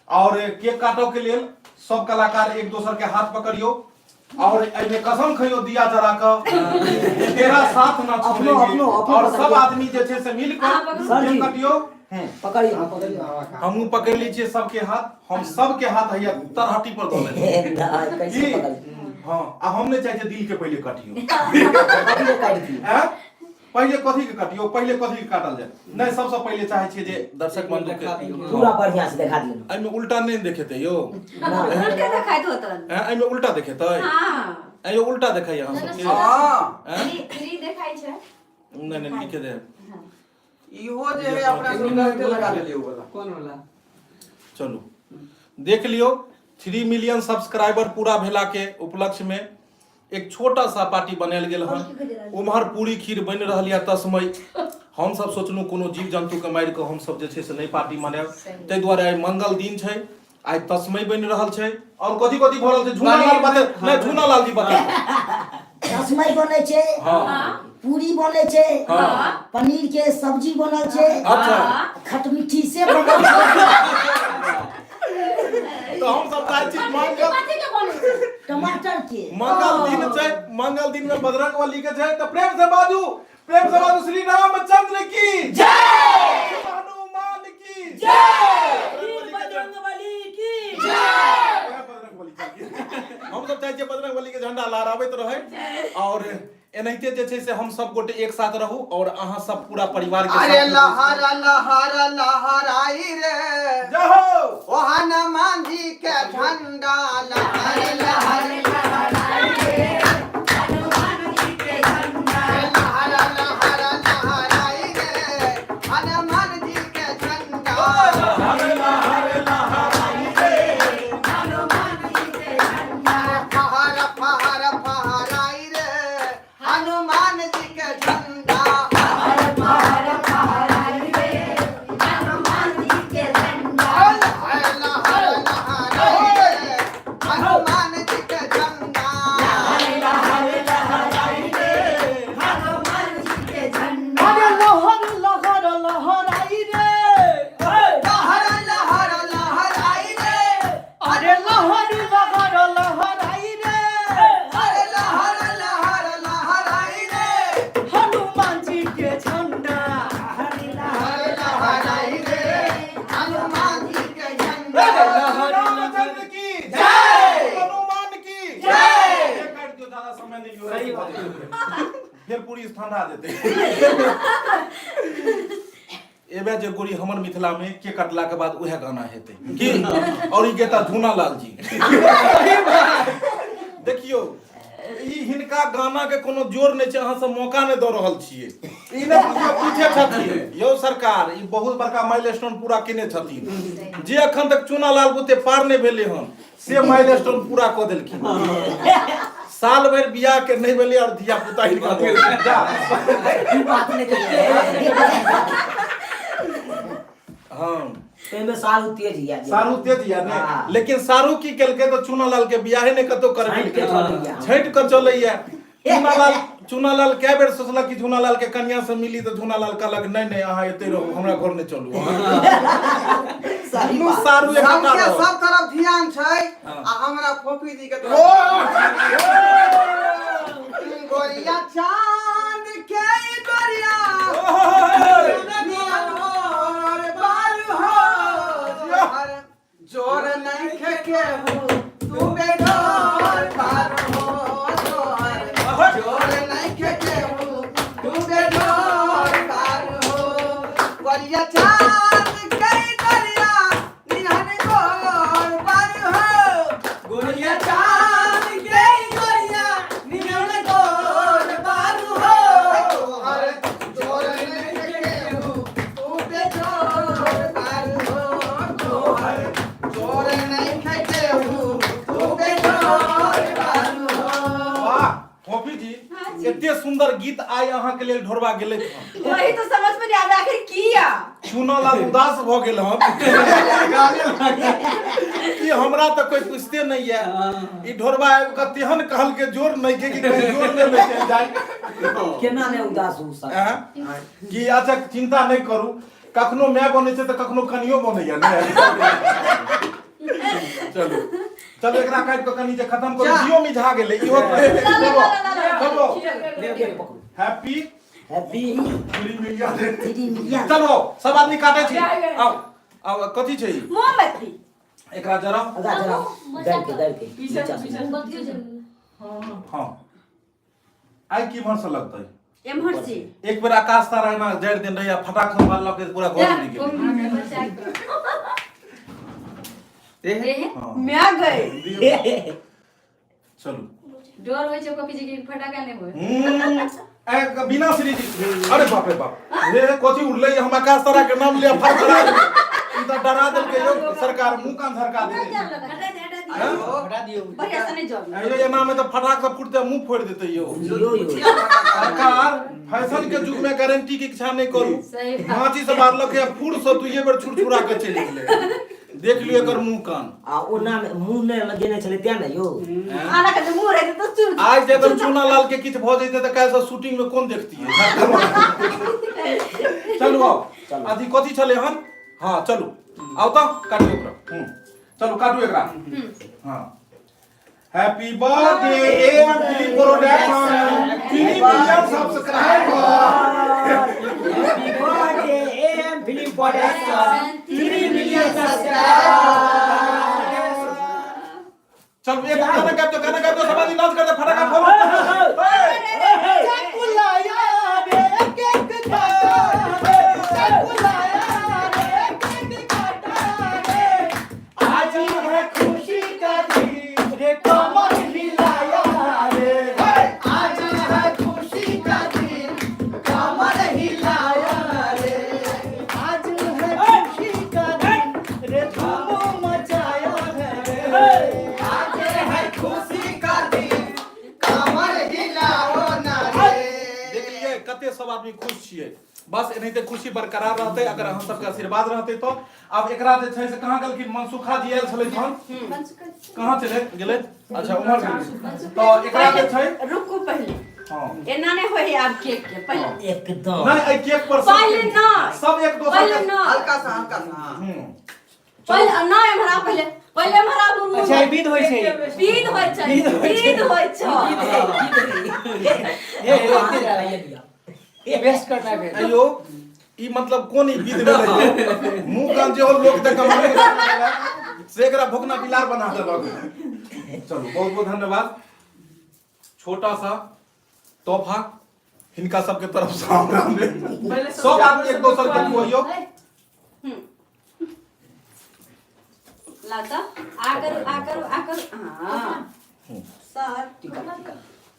और केक काटऽ के लेल सब कलाकार एक दोसर के हाथ पकड़ियो और एहिमे कसम खइयो दिया जरा कऽ तेरा साथ ना अपनो- छोड़ेंगे। अपनो- अपनो और सब पकड़ियो। आदमी जे छै से मिल कऽ अहाँ पकड़ू। सर जी। केक कटियो। पकड़ियो। हमहूँ पकड़ि लै छियै सबके हाथ, हम सबके हाथ हैया तरहटी पर दऽ लेबै। कैसे की? पकड़? हँ, आ हम नहि चाहै छियै दिल के पहिले कटियो। कथी के काटि दियौ? आँय? पहिले कथी के कटियो, पहिले कथी के काटल जाय? नहि, सबसँ पहिले चाहै छियै जे दर्शक बंधु के देखा दियौ। पूरा बढ़िया से देखा दियौ। एहिमे उल्टा नहि देखेतै यौ। उल्टे देखाइत होतन। आँय, एहिमे उल्टा देखेतै? हाँ। आँय यौ, उल्टा देखैया अहाँ सबके? हँ। आँय? थ्री थ्री देखाइ छै। नहि नहि, नीके दे। इहो जे है अपना सब गलते लगा देलियै उ वाला। कोन वाला? चलू, देख लियौ, 3 मिलियन सब्सक्राइबर पूरा भेला के उपलक्ष्य में एक छोटा सा पार्टी बनायल गेल हन। उम्हर पूरी खीर बनि रहल यऽ तस्मय। हमसब सोचलहुँ कोनो जीव जन्तु के मारि कऽ हमसब जे छै से नहि पार्टी मनायब, ताहि दुआरे आइ मंगल दिन छै, आइ तस्मय बनि रहल छै और कथी कथी भऽ रहल छै झूना लाल बते नहि, झूना लाल जी बते। रसमई बनै छै, पूरी बनै छै, पनीर के सब्जी बनल छै। अच्छा। खटमिट्ठी से बनल छै। तऽ हमसब चाहै छी मंगल कथी के बनै छै? टमाटर के। मंगल दिन छै, मंगल दिन में बजरंग बली के छै, तऽ प्रेम से बाजू, प्रेम से बाजू, श्री रामचंद्र की जय, हनुमान की जय, बजरंगबली की। हम सब चाहै छियै बजरंग बली के झंडा लहराबैत रहै और एनाहिते जे छै से हम सब गोटे एक साथ रहू और अहाँ सब पूरा परिवार के अरे साथ। लहर लहर लहराई रे, जय हो। ओ हनुमान जी के झंडा लहर लहर लहराई रे, लहर लहर लहराई रे, हनुमान जी के झंडा। फहर फहर फहराई रे, हनुमान जी के झंडा। लहर लहर लहराई रे, हनुमान जी के झंडा। अरे लहर लहर लहराई रे, लहर लहर लहराई रे, अरे लहर लहर लहराई रे, अरे लहर लहर लहराई रे, हनुमान जी के झंडा। लहर लहराई रे, हनुमान जी के झंडा। रामचंद्र की जय, हनुमान की जय। काट दियो, ज्यादा समय नहीं हो। सही बात। फिर पूरी ठंडा देते। एबे जे गोरी हमर मिथिला में के कटला के बाद उहे गाना हेतै की और ई गेता झूना लाल जी। देखियो, ई हिनका गाना के कोनो जोर नहि छै, अहाँ सब मौका नहि दऽ रहल छियै। ई नहि बुझियौ पीछे छथिन यौ सरकार, ई बहुत बड़का माइलस्टोन पूरा केने छथिन। जे अखन तक चूना लाल बुते पार नहि भेलै हन से माइलस्टोन पूरा कऽ देलखिन। साल भरि बियाह के नहि भेलै और धिया पुता हिनका भऽ गेलै। जा। ई बात नहि कहियै। हँ, ताहिमे सारू तेज या। सारू तेज या ने? हाँ। लेकिन सारू की केलकै तऽ चूना लाल के बियाहे नहि कतौ छाँटि के करबेलकै। चलैया। छाँटि कऽ चलैया। चूना लाल, चूना लाल कए बेर सोचलक कि झूना लाल के कन्या से मिली, तऽ झूना लाल कहलक नहि नहि, अहाँ एते रहू, हमरा घर नहि चलू। सही दुनू बात। सारू एकाकार सबके रहल। सब तरफ ध्यान छै हाँ। आ हमरा फोफी जी के तरफ। गोरिया चांद के गोरिया नियन बाल हो, जोर नहीं खेके हो तू बेडोर पार हो, तोहर जोर नहीं खेके हो तू बेडोर पार हो, गोरिया चांद के गोरिया निहन गोर पार हो, गोरिया चांद के गोरिया निहन गोर पार हो, तोहर जोर नहीं खेके हो तू बेडोर पार हो, तोहर जोर नहीं खेके हो तू बेडोर पार हो। वाह, एते सुंदर गीत आइ अहाँ के लेल ढोरबा गेलै हन। वही तो समझ में नहीं आवे आखिर किया। चुनलाल उदास भऽ गेल हन कि हमरा तऽ कोई पूछते नहीं है। ई ढोरबा आबि कऽ तेहन कहल के जोर नहीं के कि कहीं जोर नहि लऽ चलि जाय। केना नहि उदास हो सर? आँय? कि अच्छा चिंता नहीं करू, कखनो माय बनै छै तऽ कखनो कनियो बनैया ने। चलू चलू, एकरा काटि कऽ कनि जे खतम करू। जियो मिझा गेलै इहो। चलो, हैप्पी हैप्पी 3 मिलियन। 3 मिलियन। चलो, सब आदमी काटे छी। आउ आउ, कथी छै ई? मोमबत्ती। एकरा जराउ। आगा जरा दाबि के, दाबि के नीचा से। हाँ, आइ की इम्हर से लगतै? एम्हर से। एक बेर आकाश तारा एना जरि देने रहै आ फटाक से मारलक, पूरा घर उड़ि गेलै। हाँ। मैं गई। चलू। डर होइ छै कॉपी जी के फटाका नहि होय। ए, बिना श्री जी, अरे बाप रे बाप रे, कथी उड़लै? हम आकाश तारा के नाम लिया फड़फड़ा गेलै। ई तऽ डरा देलकै यौ सरकार, मुंह कान सरका देलकै। हटा दे, हटा दे। हटा दियौ। बढ़िया से नहीं जल। अयो, एना में तऽ फटाक से फुटते मुंह फोड़ि देतै यौ। यो यो। सरकार, फैशन के युग में गारंटी के इच्छा नहीं करू। सही बात। माची से मारलक या फूर से दुइये बेर छुरछुरा के चलि गेलै। देख लियौ एकर मुंह कान। आ ओना मुँह नहि लगेने छलै तें ने यौ। आना के मुंह रहते तो चुर। आज जे अगर चूना लाल के किछु भऽ जैते तऽ काल्हि से शूटिंग में कोन देखतियै? चलू आउ। चलू। अथी कथी छलै हन? हाँ, चलू आउ तऽ काटू एकरा। चलू, काटू एकरा। हाँ, happy birthday M film production, 3 million subscriber. Happy birthday M film production, 3 million subscriber. चलू, एक गाना गाबि दो, गाना गाबि दो। सब आदमी नाच कर दे, फटाका फोड़ो। चाकू लाया रे केक काटा रे, चाकू लाया रे केक काटा रे, आज है खुशी का दिन रे, कमर हिलाया रे, आज है खुशी का दिन, कमर हिलाया रे, आज है खुशी का दिन रे, धूम मचाया है रे, आज है खुशी का दिन, कमर हिलाओ ना रे। देखलियै कते सब आदमी खुश छियै? बस एनाहिते खुशी बरकरार रहतै अगर अहाँ सबके आशीर्वाद रहतै। तऽ आब एकरा जे छै से कहाँ गेलखिन मनसुखा जी? आयल छलै हन, कहाँ चले गेलै? अच्छा, उम्हर गेलै। तऽ एकरा जे छै रुकू पहले। एना नहीं होई आब केक के पहले। एकदम। नहि, एहि केक पर सब पहले नहि। सब एक दोसर पहले के नहि। हल्का सा, हल्का सा, हाँ। पहले नहि, एम्हर आ पहले, पहले एम्हर आ। अच्छा, ई विध होइ छै। विध होइ छै। विध होइ छै। विध होइ छै। हे, हे, वेस्ट करना भेल। अयो, ई मतलब कोन ई विध भेलै यौ? मुंह कान जे हो लोक तऽ कमाबे से एकरा भोकना बिलार बना देलक। चलू, बहुत बहुत धन्यवाद। छोटा सा तोहफा हिनका सबके तरफ से हमरा लेल। सब आदमी एक दोसर के खुआइयौ। ला तऽ आ करू, आ करू, आ करू, हाँ सर।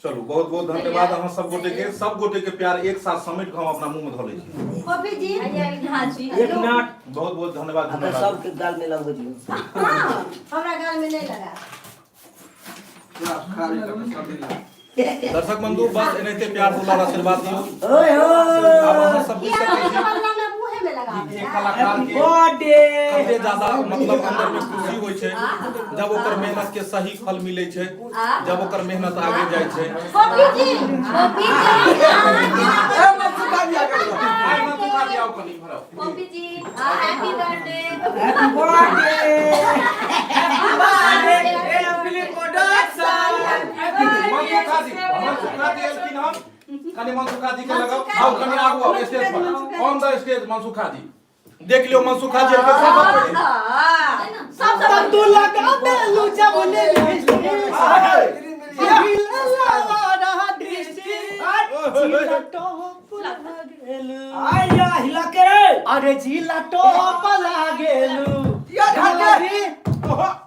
चलू, बहुत बहुत धन्यवाद अहाँ सब गोटे के। सब गोटे के प्यार एक साथ समेट के हम अपना मुंह में धऽ लै छी। कॉफी जी, हाँ जी। एक मिनट। बहुत बहुत धन्यवाद। अगर धन्यवाद। सबके गाल में लगबै दियौ। हाँ, हमरा गाल में नहीं लगा। पूरा खराब नहीं करता, सब दिन लगा। दर्शक बंधु, बस एनाहिते प्यार दुलार आशीर्वाद दियौ। ओए हो। आब अहाँ सब बुझि किया सकै छी हमरा ना मुँहे में लगा कि एक कलाकार के बर्थडे कते ज्यादा मतलब अंदर में खुशी होइ छै जब ओकर मेहनत के सही फल मिलै छै, जब ओकर मेहनत आगे जाइ छै। कॉफी जी, कॉफी जी। ए, मनसुखा जी आ गेल। आइ मनसुखा जी, आउ कनि इम्हर आउ। Poppy ji, happy birthday. Happy birthday. Happy birthday M film production. Mansukha जी, मनसुखा जी एलखिन हन, कनि मनसुखा जी के लगाउ। आउ कनि आगू आउ, stage per, on the stage. Mansukha जी, देख लियौ, मनसुखा जी एलखिन सब पहिले। सब सब तू लगा देलू जब ले दृष्टि आया हिला के रे। अरे जिला टॉप लागेलू। या झोला जी,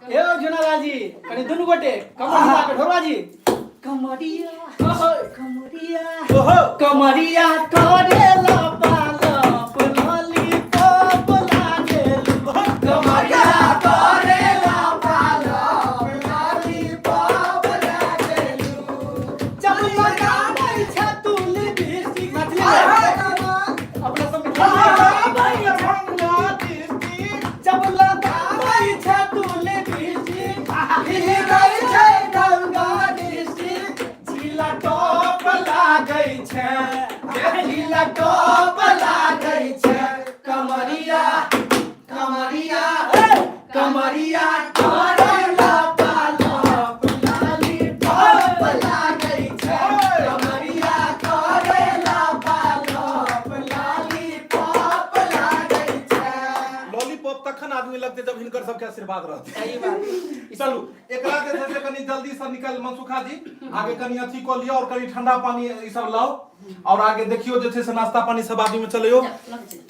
ए झुनालाल जी, कनि दुनू गोटे कमर हिला के। ढोरवा जी, कमरिया, कमरिया। ओहो। कमरिया करेला पालप, लॉलीपॉप लागेलू। कमरिया करेला पालप, लॉलीपॉप लागेलू। जब लगाबै छै पूरा टॉप लागै छै कमरिया कमरिया कमरिया करेला पालप लालीपॉप लागै छै कमरिया करेला पालप लालीपॉप लागै छै। लॉलीपॉप तखन आदमी लगते जब हिनकर सबके आशीर्वाद रहते। सही बात। चलू, एकरा जे छै से कनि जल्दी से निकल मनसुखा जी, आगे कनि अथी कऽ लिअ और कनि ठंडा पानी ई सब लाउ और आगे देखियो जे छै से नाश्ता पानी सब आदमी में चलियो।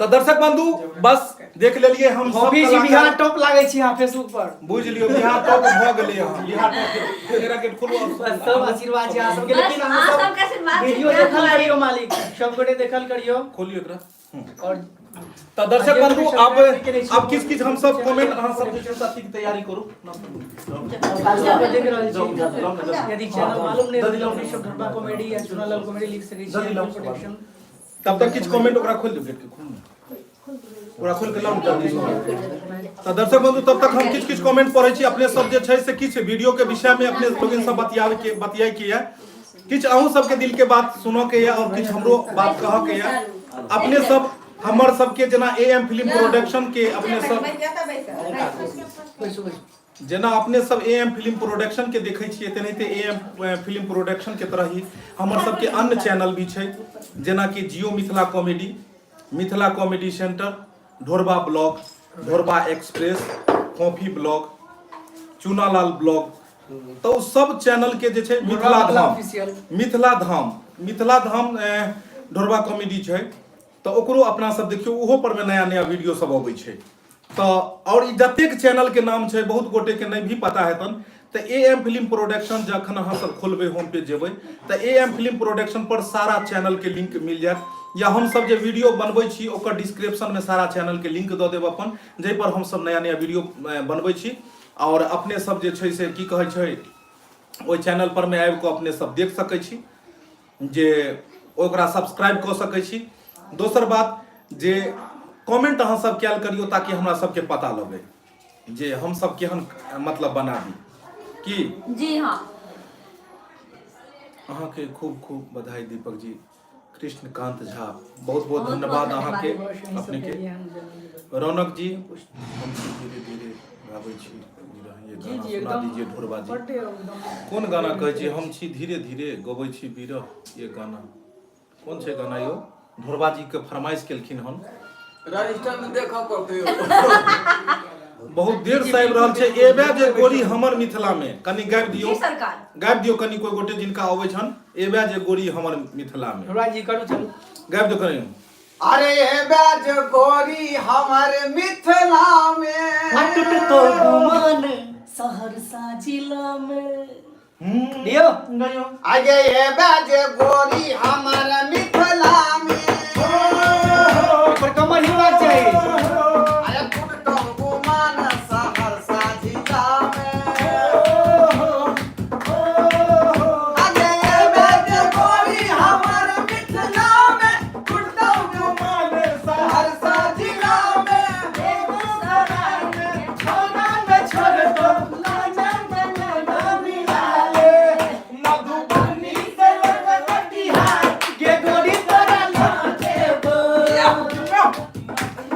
तऽ दर्शक बंधु, बस देख लेलिए हम सब कॉफी जी। कलाकार। बिहार टॉप लागै छी अहाँ फेसबुक पर। बुझ लियो, बिहार टॉप भऽ गेलै अहाँ, बिहार टॉप के एकरा गेट खोलू और बस सब आशीर्वाद छै अहाँ सबके। बस लेकिन अहाँ अहाँ सब सबके आशीर्वाद छै, वीडियो प्यार देखल दुलार। करियो मालिक, सब गोटे देखल करियो। खोलियो एकरा। और तऽ दर्शक बंधु, अब अब किछ किछ हम सब कमेंट अहाँ सब जे छै से अथी के तैयारी करू। सब देख रहल छी, यदि चैनल मालूम नहीं रहल तो सब ढोरबा कॉमेडी या चुनालाल कॉमेडी लिख सकै छी। जल्दी लाउ। प्रोडक्शन। तब तक किछु कमेंट ओकरा खोलि दियौ, गेट के खोलू, ओकरा खोलि के लाउ जल्दी से। तऽ दर्शक बंधु, तब तक हम किछु किछु कमेंट पढ़ै छी। अपने सब जे छै से किछु वीडियो के विषय में अपने लोगन सब बतियावे के बतियाए के यऽ, किछु अहूँ सबके दिल के बात सुनऽ के यऽ और किछु हमरो बात कहऽ के यऽ। अपने सब हमर सबके जेना ए एम फिल्म प्रोडक्शन के अपने सब जेना अपने सब ए एम फिल्म प्रोडक्शन के देखै छियै, तेनाहिते ए एम फिल्म प्रोडक्शन के तरह ही हमर सबके अन्य चैनल भी छै, जेनाकि Jio Mithila comedy, Mithila comedy centre, Dhorba blog, Dhorba express, coffee blog, Chunalal blog. तऽ ओ सब चैनल के जे छै मिथिला धाम ऑफिशियल। मिथिला धाम, मिथिला धाम ढोरबा कॉमेडी छै, तऽ ओकरो अपना सब देखियौ, ओहो पर में नया नया वीडियो सब अबै छै। तऽ और ई जतेक चैनल के नाम छै, बहुत गोटे के नहि भी पता हेतन। तऽ ए एम फिल्म प्रोडक्शन जखन अहाँ सब खोलबै, होम पेज जेबै तऽ ए एम फिल्म प्रोडक्शन पर सारा चैनल के लिंक मिल जायत, या हम सब जे वीडियो बनबै छी ओकर डिस्क्रिप्शन में सारा चैनल के लिंक दऽ देब अपन, जाहि पर हम सब नया नया वीडियो बनबै छी और अपने सब जे छै से की कहै छै ओहि चैनल पर में आबि कऽ अपने सब देख सकै छी, जे ओकरा सब्सक्राइब कऽ सकै छी। दोसर बात जे कमेंट अहाँ सब कयल करियौ ताकि हमरा सबके पता लगे जे हम सब केहन मतलब बनाबी की। जी हाँ। अहाँके खूब खूब बधाई दीपक जी। कृष्णकांत झा, बहुत बहुत धन्यवाद अहाँके अपने के। रौनक जी, हम धीरे धीरे गाबै छी ये जी गाना जी सुना एकदम दीजिए ढोरबा जी। बड्डे एकदम। कोन गाना कहै छी? हम छी धीरे धीरे गबै छी बिरह, ये गाना कोन छै गाना यौ? ढोरबा जी के फरमाइश केलखिन हन। रजिस्टर में देखऽ पड़तै। बहुत देर से आबि रहल छै एबे जे गोरी हमर मिथिला में, कनि गाबि दियौ। जी सरकार। गाबि दियौ कनि कोई गोटे जिनका अबै छन, एबे जे गोरी हमर मिथिला में। ढोरबा जी करू, चलू। गाबि दियौ कनि। अरे हे जे गोरी हमर मिथिला में हटट तो गुमान सहरसा जिला में दियौ। गाइयो। अरे हे जे गोरी हमर मिथिला में पर कमर हिलबाक चाही। अरे टूटो गुमान सहरसा जिला में। अरे हे जे गोरी हमर मिथिला में टूटो गुमान सहरसा जिला में। मधुबनी से लग कटिहार के गोरी तोरा लऽ देबो,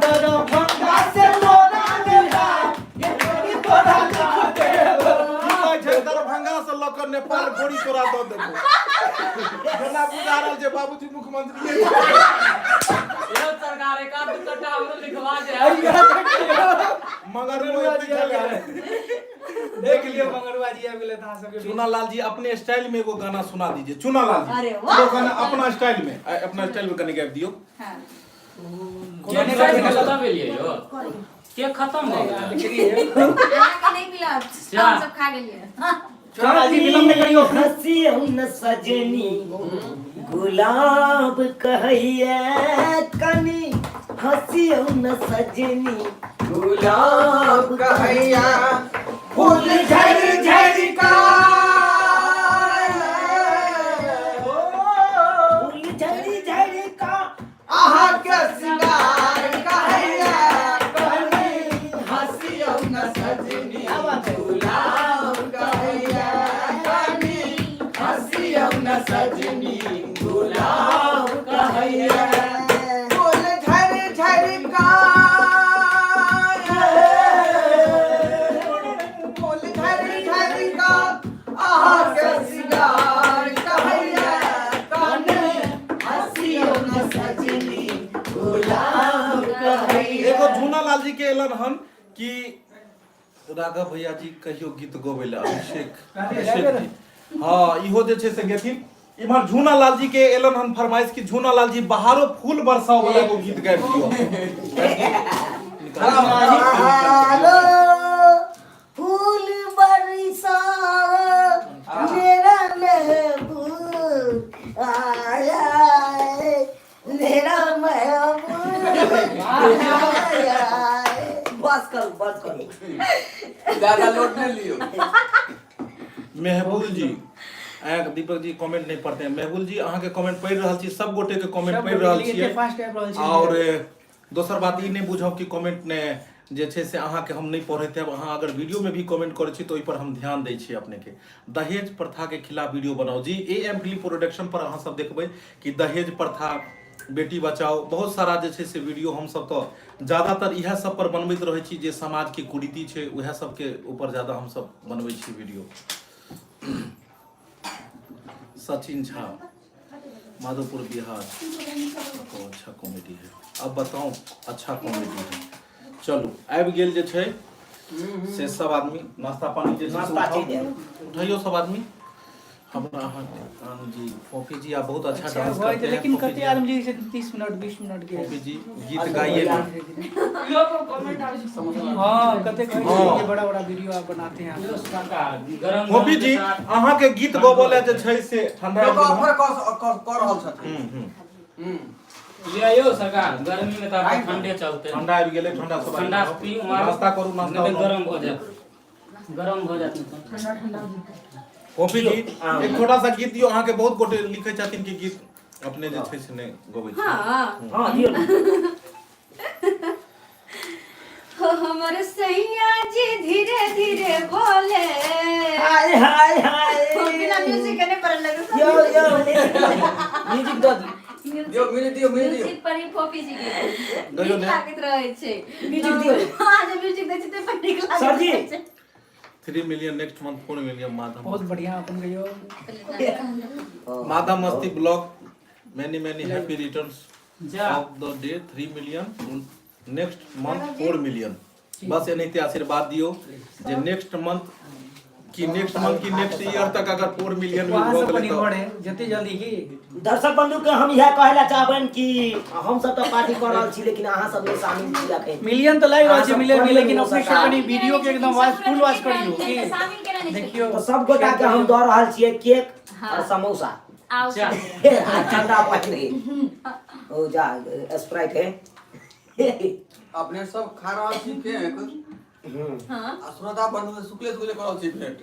दरभंगा से लोरा बिहार के गोरी तोरा लऽ देबो। की कहै छै? दरभंगा से लऽ कऽ नेपाल गोरी तोरा दऽ देबो। जेना बुझा रहल छै बाबूजी मुख्यमंत्री। यौ सरकार, एक आध दू कट्टा हमरो लिखवा जाए। मगर वो एते छलै। देख लियौ, मंगरुआ जी आबि गेलै अहाँ सबके बीच। चूना लाल जी, अपने स्टाइल में एगो गाना सुना दीजिए चूना लाल जी। अरे वाह! एगो गाना अपना स्टाइल में, अपना स्टाइल में कनि गाबि दियौ। हाँ। केक खत्म भेलियै यौ, केक खत्म भऽ गेलै। देखलियै। अहाँके नहि मिलत, हम सब खा गेलियै। चूना जी, विलम्ब नहि करियौ। हसियौ न सजनी गुलाब कहैया, कनि हसियौ न सजनी गुलाब कहैया, फूल झड़ झड़ का फूल झड़ी झड़ी का अहाँ के सिंगार कहैया, कनि हसियौ न सजनी गुलाब कहैया, कनि हसियौ न सजनी गुलाब कहैया। एलन हन कि राघव भैया जी कहियो गीत गबै लए अभिषेक अभिषेक जी हँ इहो जे छै से गेथिन। इम्हर झूना लाल जी के एलन हन फरमाइश कि झूना लाल जी बाहरो फूल बरसाओ वाला एगो गीत गाबि दियौ। बहारो फूल बरसाओ मेरा महबूब आया है, मेरा महबूब आया है। बस करू, बस करू। ज्यादा लोड नहीं लियो। मेहबूल जी, अहाँके दीपक जी कमेंट नहीं पढ़ते हैं। मेहबूल जी, अहाँके कमेंट पढ़ि रहल छी, सब गोटे के कमेंट सब पढ़ि गोटे रहल के छियै। एते फास्ट आबि रहल छै। और दोसर बात ई नहि बुझब कि कमेंट ने जे छै से अहाँके हम नहि पढ़ैत हैब। अहाँ अगर वीडियो में भी कमेंट करै छी तऽ ओहि पर हम ध्यान दै छी। अपने के दहेज प्रथा के खिलाफ वीडियो बनाउ जी। ए एम फिल्म प्रोडक्शन पर अहाँ सब देखबै कि दहेज प्रथा, बेटी बचाओ, बहुत सारा जे छै से वीडियो हम सब तऽ ज्यादातर इएह सब पर बनबैत रहै छी। जे समाज के कुरीति छै उएह सबके ऊपर ज्यादा हम सब बनबै छी वीडियो। सचिन झा, माधोपुर, बिहार तो अच्छा कॉमेडी है। अब बताओ, अच्छा कॉमेडी है। चलू, आबि गेल जे छै से सब आदमी नाश्ता पानी जे छै से नाश्ता उठाउ। चलि जायब। उठैयो सब आदमी। हमरा अहाँ जी फोफी जी आप बहुत अच्छा अच्छा डांस भऽ करते जेतै, हैं। लेकिन फोफी कते जी, आदमी जे छै 30 मिनट 20 मिनट के फोफी जी गीत गाइए ना। हाँ, कते कहै छै हाँ। कि बड़ा बड़ा वीडियो आप बनाते हैं। यौ सरकार, गरम फोफी गरम जी के साथ अहाँ के गीत गबऽ लए जे छै से ठंडा लोक आबि गेल। ऑफर कऽ कऽ रहल छथिन। हूँ हूँ हम्म। ले यौ सरकार, गर्मी में तऽ आब ठंडे चलते। ठंडा आबि गेलै, ठंडा सब आबि ठंडा गेल। पी मारू। नाश्ता करू, नाश्ता नहि तऽ बनाउ। गरम भऽ जायत, गरम भऽ जायत नहि तऽ। फोफी जी एक छोटा सा गीत दियौ। अहाँ के बहुत गोटे लिखै छथिन कि गीत अपने जे छै से नहि गबै छी। हाँ। हाँ, दियौ ने। हो हमर सैया जी धीरे धीरे बोले। हाय हाय हाय। बिना म्यूजिक के नहीं पड़ल लगे। यो यो, म्यूजिक दऽ दी। दियौ, म्यूजिक दियौ, म्यूजिक दियौ। म्यूजिक पर ही फोफी जी के गइयो नीक ने। लागैत रहै छै। म्यूजिक दियौ। हाँ, जे म्यूजिक दै छै ते पर नीक लागैत सर जी। रहै छै। 3 million next month, 4 million. Madhav बहुत बढ़िया, अपन कहियो। Madhav Masti blog, many many happy returns जा। Of the day. 3 million, next month 4 million. बस एनाहिते आशीर्वाद दियौ जे नेक्स्ट मंथ की नेक्स्ट मंथ की नेक्स्ट ईयर तक अगर 4 मिलियन भी वहाँ भऽ सब पर गेलै निर्भर तऽ है जते जल्दी की। दर्शक बंधु के हम इएह कहै लए चाहबनि कि हम सब तऽ पार्टी कऽ रहल छी, लेकिन अहाँ सब नहि शामिल छी अखन। मिलियन तऽ लागि रहल अहाँ छै सब मिलियन, करियौ लेकिन अपने सब सरकार। कनि वीडियो के एकदम वॉच फुल वॉच करियौ की शामिल केना नहि छै? देखियौ। तऽ सब गोटा के हम दऽ रहल छियै केक और समोसा। आउ। जा। आ ठंडा पानि ओ जा स्प्राइट है। अपने सब खा रहल छी केक हाँ। आ श्रोता बंधु से सुखले सुखले कर रहल छी भेंट।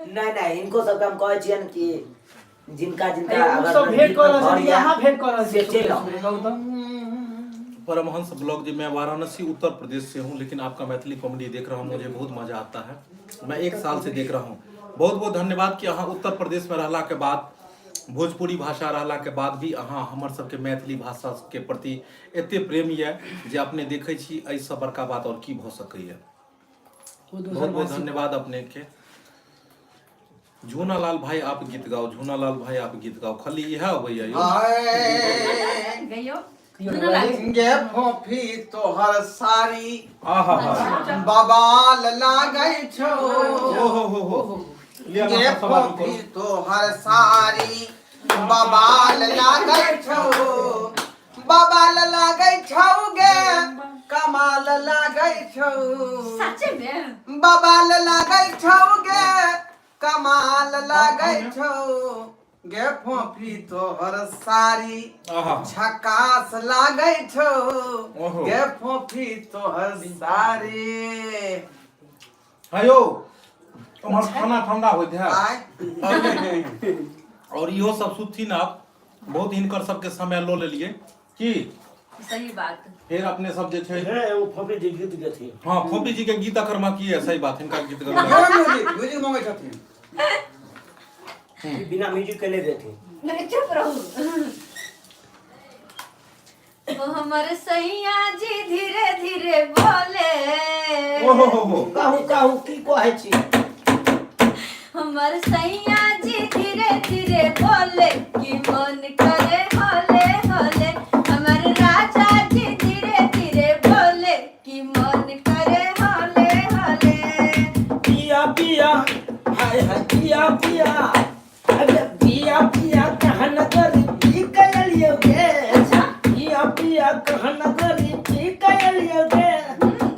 नहि नहि, हिनको सबके हम कहै छियनि कि जिनका जिनका ओ अगर सब भेंट कऽ रहल घर छै, या अहाँ भेंट कऽ रहल से छी। चलि आउ। कहू तऽ। परमहंस ब्लॉग जी, मैं वाराणसी उत्तर प्रदेश से हूँ, लेकिन आपका मैथिली कॉमेडी देख रहा हूँ, मुझे बहुत मजा आता है। मैं एक साल से देख रहा हूँ। बहुत बहुत धन्यवाद कि अहाँ उत्तर प्रदेश में रहला के बाद, भोजपुरी भाषा रहला के बाद भी अहाँ हमर सबके मैथिली भाषा के प्रति एते प्रेम यऽ जे अपने देखै छी। एहिसँ बड़का बात और की भऽ सकैए? ओ दोसर बहुत बहुत भाषी। धन्यवाद अपने के। झूना लाल भाई आप गीत गाओ, झूना लाल भाई आप गीत गाओ। खाली इएह अबैया यौ। हाय। गइयो। गे फोफी तोहर साड़ी आहा हा। बबाल लागै छौ। ओ हो हो हो, लिअ गे नाश्ता सब आदमी फोफी करू। तोहर साड़ी बबाल लागै छौ, बबाल लागै छौ गे, कमाल लागै छौ। सच्चे में। बबाल लागै छौ गे, कमाल लागै छौ गे, फोफी तोहर साड़ी आहा। झकास लागै छौ। ओहो। गे फोफी तोहर साड़ी। हाँ यौ, उम्हर खाना ठंडा होइत है। आय। और इहो सब सुतथिन आब। बहुत हिनकर सबके समय लऽ लेलियै की। सही बात। फेर अपने सब जे छै हे, ओ फोफी जी गीत गेथिन। हाँ, फोपी जी के गीत अखर बाकी है। सही बात, हिनका गीत गबै। म्यूजिक, म्यूजिक मांगै छथिन। बिना म्यूजिक के नहि देथिन। नहीं, चुप रहू। ओ हमर सैया जी धीरे धीरे बोले। ओ हो हो हो। कहू कहू, की कहै छी? हमर सैया जी धीरे धीरे बोले कि मन करे होले होले। हमर राजा जी धीरे पिया, हाय हाय पिया पिया, अरे पिया पिया कहन गरीबी कयलियो गे, पिया पिया कहन गरीबी कयलियो गे,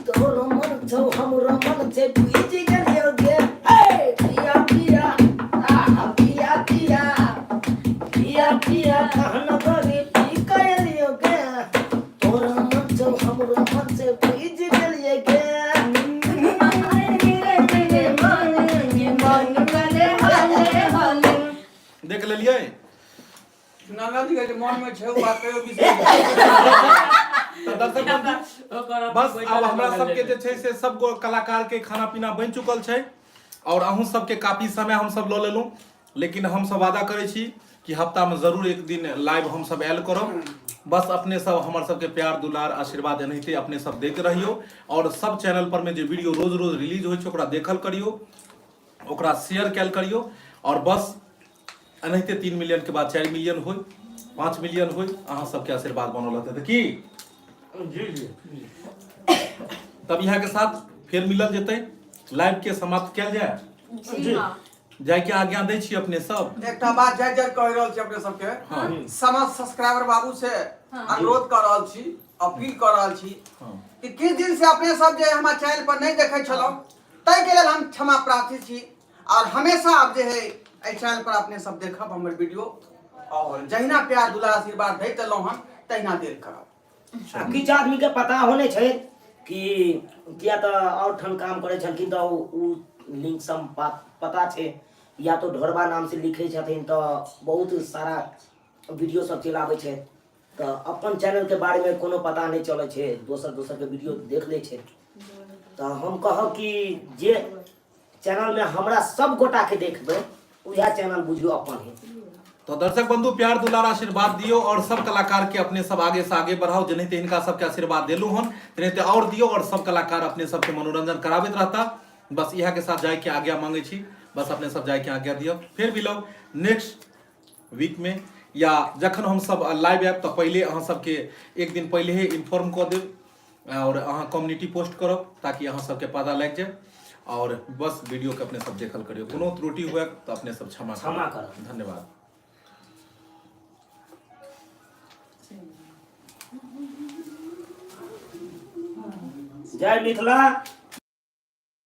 तोरो मन छौ हमरो मन छै बुझि गेलियो गे। हे पिया पिया, आहा पिया पिया, पिया पिया कहन गरीबी कयलियो गे, तोरो मन छौ हमरो मन छै बुझि गेलियो गे। देख लेलियै। सुनंदा जी के जे मन में छै ओ बात कहियो बिसरि तऽ दर्शक बंधु, बस आब हमरा सबके जे छै से सब गो कलाकार के खाना पीना बनि चुकल छै और अहूँ सबके काफी समय हम सब लऽ लेलहुँ, लेकिन हम सब वादा करै छी कि हफ्ता में जरूर एक दिन लाइव हम सब आयल करब। बस अपने सब हमर सबके प्यार दुलार आशीर्वाद एनाहिते अपने सब दैत रहियो और सब चैनल पर में जे वीडियो रोज रोज रिलीज होइ छै ओकरा देखल करियो, ओकरा शेयर कयल करियो और बस एनाहिते 3 मिलियन के बाद 4 मिलियन होय, 5 मिलियन होय, अहाँ सबके आशीर्वाद बनल रहतै। तऽ की जी जी तब यहाँ के साथ फेर मिलल जेतै, लाइव के समाप्त कयल जाय। जी हाँ। जाय के आज्ञा दै छी अपने सब। एकटा बात जाय जाय कहि रहल छी अपने सबके, समस्त सब्सक्राइबर बाबू से अनुरोध कर रहल छी, अपील कर रहल छी कि किछु दिन से अपने सब जे हमरा चैनल पर नहि देखै छलहुँ ताहि के लेल हम क्षमा प्रार्थी छी और हमेशा आब जे है एहि चैनल पर अपने सब देखब हमर वीडियो और जहिना प्यार दुलार आशीर्वाद दैत एलहुँ हन तहिना देल करब। आ किछु आदमीके पता होने छै कि किया तऽ आओर ठाम काम करै छलखिन तऽ ओ लिंक सब पता छै, या तो ढोरबा नाम से लिखै छथिन तऽ बहुत सारा वीडियो सब चलि आबै छै, तऽ अपन चैनलके बारेमे कोनो पता नहि चलै छै, दोसर दोसरके वीडियो देख लै छै। तऽ हम कहब कि जे चैनलमे हमरा सब गोटाके देखबै उएह चैनल बुझियौ अपन है। तो दर्शक बंधु प्यार दुलार आशीर्वाद दियो और सब कलाकार के अपने सब आगे से आगे बढ़ाओ, जेनाहिते हिनका सबके आशीर्वाद देलू हन तेनाहिते और दियो और सब कलाकार अपने सबके मनोरंजन कराबैत रहता। बस इएह के साथ जाय के आज्ञा मांगे छी, बस अपने सब जाय के आज्ञा दियो। फिर मिलब नेक्स्ट वीक में या जखन हम सब लाइव आयब तऽ पहिले अहाँ सबके एक दिन पहिले ही इन्फॉर्म कऽ देब और अहाँ कम्युनिटी पोस्ट करब ताकि अहाँ सबके पता लागि जाए। और बस वीडियो के अपने सब देखल करियो, कोनो त्रुटि हुए तो अपने सब क्षमा क्षमा करब। धन्यवाद। जय मिथिला।